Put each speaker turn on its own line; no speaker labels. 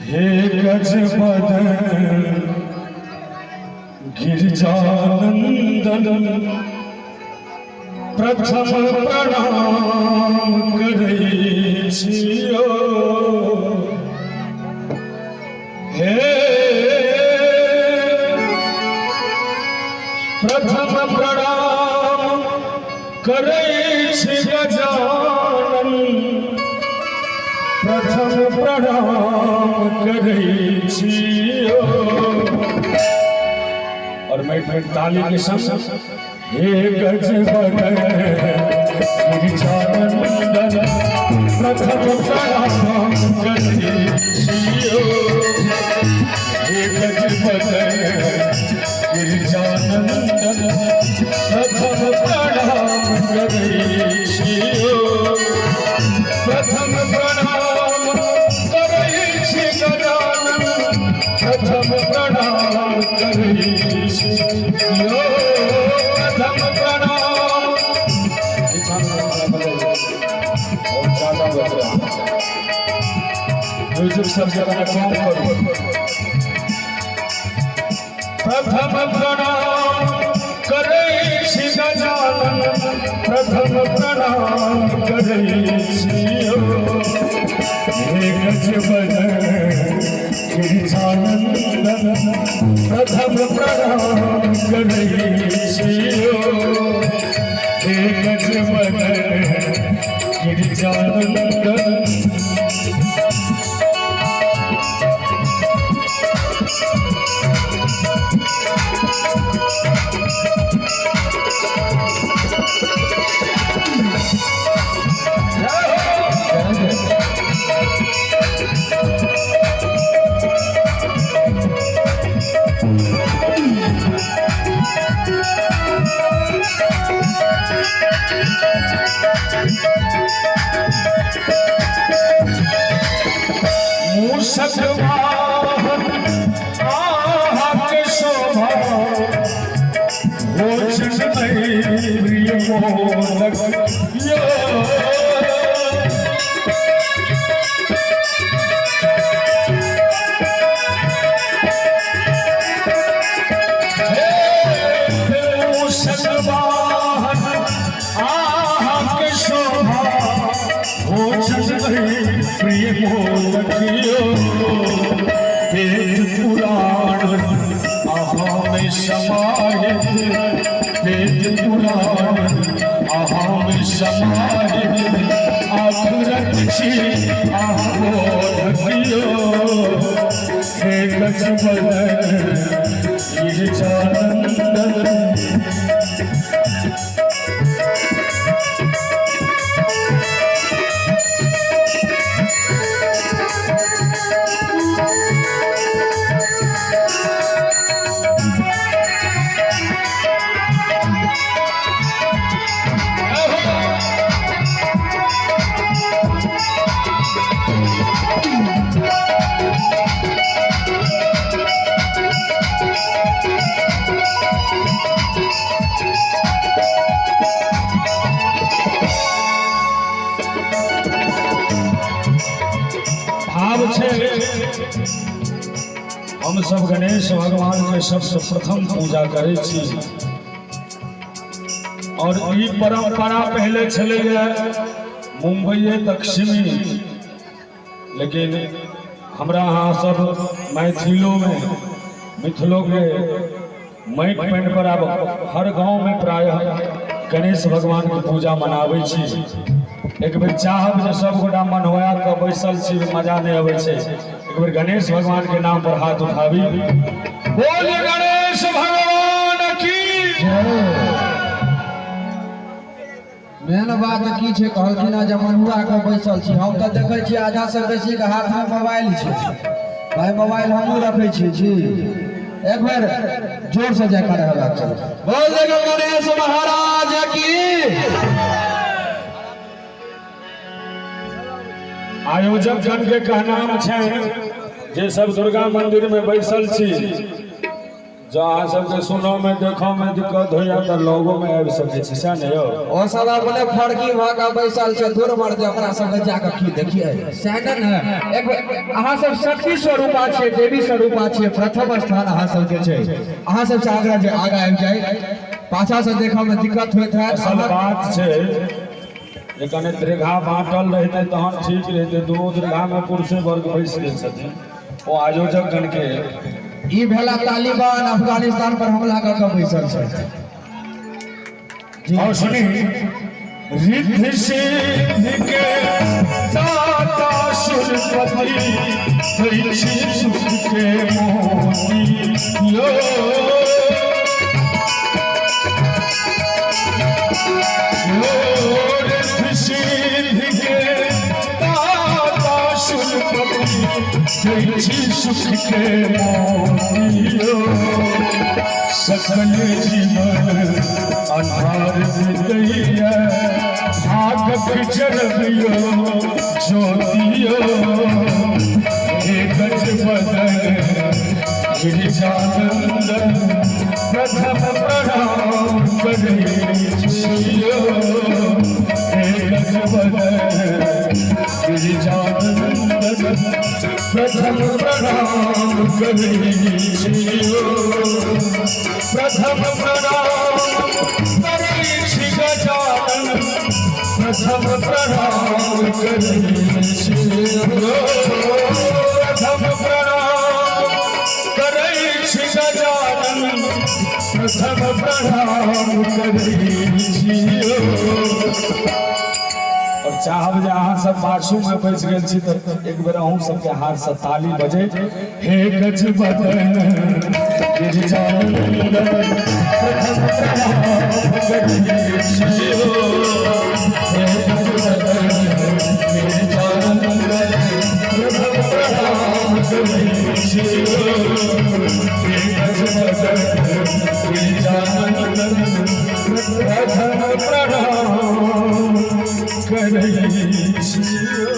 हे गजबदन गिरिजानंदन प्रथम प्रणाम करै छियो हे प्रथम प्रणाम करै छी गजानन प्रथम प्रणाम करै छियो और मैं फिर ताली के संग हे गजबदन गिरिजानंदन प्रथम प्रणाम करै छियो हे गजबदन गिरिजानंदन प्रथम प्रणाम करै छियो प्रथम प्रणाम करै छी गजानन प्रथम प्रणाम करै छियो प्रथम प्रणाम। बहुत ज्यादा बज रहा है म्यूजिक, सब जगह कम करू। प्रथम प्रणाम करै छी गजानन प्रथम प्रणाम करै छियो हे गजबदन गिरिजानंदन प्रथम प्रणाम करै छियो हे गजबदन गिरिजानंदन। मूषक वाहन अहाँके शोभा भोजन प्रिय मोदक यो हे मूषक वाहन अहाँके शोभा भोजन प्रिय मोदक यो वेद पुराण अहाँमे समाहित वेद पुराण अहाँमे समाहित आखरत छी अहाँ बोधक यो हे गजबदन गिरिजानंदन। भाव छै हम सब गणेश भगवान के सबसे प्रथम पूजा करै छी और ई परंपरा पहले छलैया मुंबई तक सीमित, लेकिन हमरा अहाँ सब मैथिलो में मिथिलो के माटि पानि पर आब हर गांव में प्रायः गणेश भगवान के पूजा मनाबै छी। एक बेर चाहब जे सब गोटा मनहोया के बैसल छी, मजा नहीं अबै छै। एक बेर गणेश भगवान के नाम पर हाथ उठाबी, बोल गणेश भगवान की।
मेन बात की छै, कहलखिन हँ जे मनुआ के बैसल छी, हम तऽ देखै छियै आधा से बेसी के हाथ में मोबाइल छै। भाई मोबाइल हमहूँ रखै छी जी। एक बेर जोर से जयकारा हेबाक चाही, बोल दे गणेश महाराज की।
आयोजक गण के कहनाम छै जे सब दुर्गा मंदिर में बैसल छी, जँ अहाँ सबके सुनऽमे देखऽमे दिक्कत होइए तऽ लगोमे आबि सकै छी, सएह ने यौ?
ओ सब अपने फड़की भऽ कऽ बैसल छै, दूर मर जे ओकरा सबके जाकऽ की देखियै, सएह ने ने। एक बेर अहाँ सब शक्ति स्वरूपा छियै, देवी स्वरूपा छियै, प्रथम स्थान अहाँ सबके छै। अहाँ सबसँ आग्रह जे आगाँ आबि जाय, पाछा से देखऽ मे दिक्कत होइत हैत।
असल बात छै जे कने दीर्घा बाँटल रहितै तहन ठीक रहितै। दुनू दीर्घामे पुरुषे वर्ग बैस गेल छथिन, ओ आयोजक गणके
ई भेला तालिबान अफगानिस्तान पर हमला कऽ कऽ बैसल छथि।
और सुनी, रिद्धि सिद्धि के दाता सुरपति दै छी सुख के मोती यो, यो रिद्धि सिद्धि के दाता सुरपति दै छी सुख के मोती यो, सकल जीवन अन्हार दैया भागक जरबियो ज्योतियो, हे गज बदन गिरिजानंदन प्रथम प्रणाम करै छियो, हे गज बदन गिरिजानंदन प्रथम प्रणाम करै छियो, प्रथम प्रणाम करै छी गजानन प्रथम प्रणाम करै छियो, प्रथम प्रणाम करै छी गजानन प्रथम प्रणाम करै छियो। और चाहब जे अहाँ सब पाछूमे बैस गेल छी तऽ एक बेर अहूँ सबके हाथ से ताली बजे। हे गज बदन गिरिजानंदन प्रथम प्रणाम करै छियो, हे गज बदन गिरिजानंदन प्रथम प्रणाम करै छियो, हे गज बदन गिरिजानंदन प्रथम प्रणाम करै छियो।